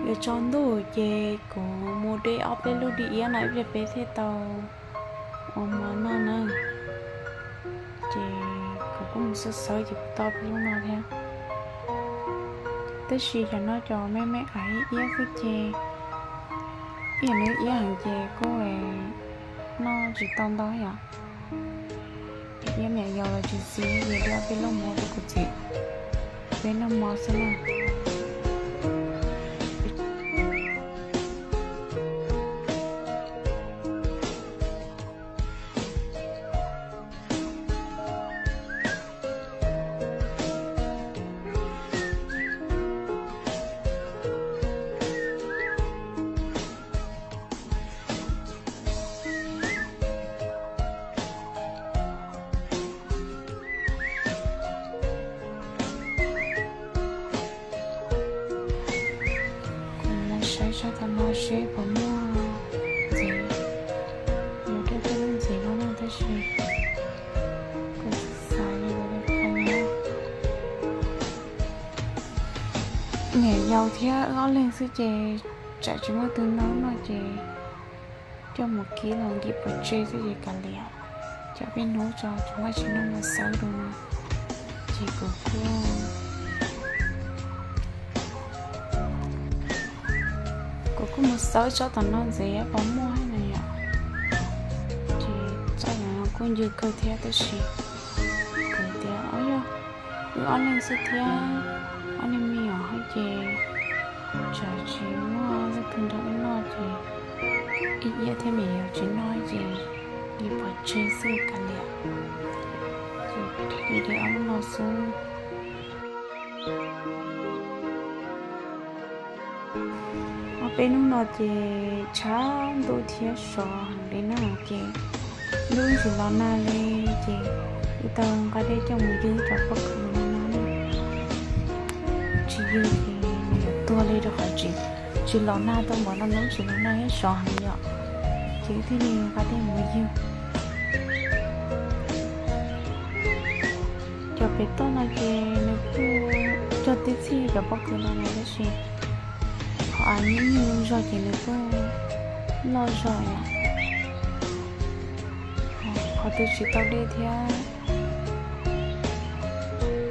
Yuav tsaus ntuj ces kuv mus de ob peb lub dib iab no ib pliag peb thiaj tau ua mov noj na. Ces kuv kuj mus xawv xawv ces kuv tau ob peb lub no thiab. Tab sis cov no cov me me ais iab xwb ces ib yam no iab heev ces kuj noj tsis tau ntau yom. Iab me nyuam yaus los tsis ntxim ces de ob peb lub mov rau kuv txiv peb noj mov xwb na. Kuv mus saib sab tom no seb puas muaj ntxiv. Yuav de peb lub ntxiv no na tab sis kuv xav xav li ua li qhov no. Niam yau thiab wb ob leeg xwb ces tsam tsis muaj tus noj no ces coj mus kib los nkim pov tseg xwb ces kav liam. Cov peb hnub tso tsis muaj tsis noj mus xawb rau no ces kuv kuj kuv kuj mus xawb tsob tom no ntxiv puas muaj na yom. Ces tsob no kuj ncw kawg thiab tab sis kuv tias o yog wb ob leeg xwb thiab ob niag me nyuam hos ces tsam tsis muaj leej twg nrog wb noj ces ib iab thiab me nyuam tsis noj ces nkim pov tseg xwb kav liam. Ces thiaj li de ob lub no xwb. Ob peb hnub no ces tshav ntuj thiab sov heev li na ces ntuj tsis los nag li ces wb tau nqa dej coj mus ywg cov pob kws no no na. Tsis ywg ces nws yuav tuag li rau qhov tsis, tsis los nag tau npaum no ntuj tsis los nag thiab sov heev yom. Ces wb thiaj li nqa dej mus ywg. Cov pem toj no ces nws kuj cog tib txhij cov pob kws no na tab sis qhov av nyuj nyuj zog ces nws kuj loj zog yom. Qhov twg tsis tau dej thiab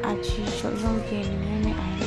av tsis tshua zoo ces nws me me ais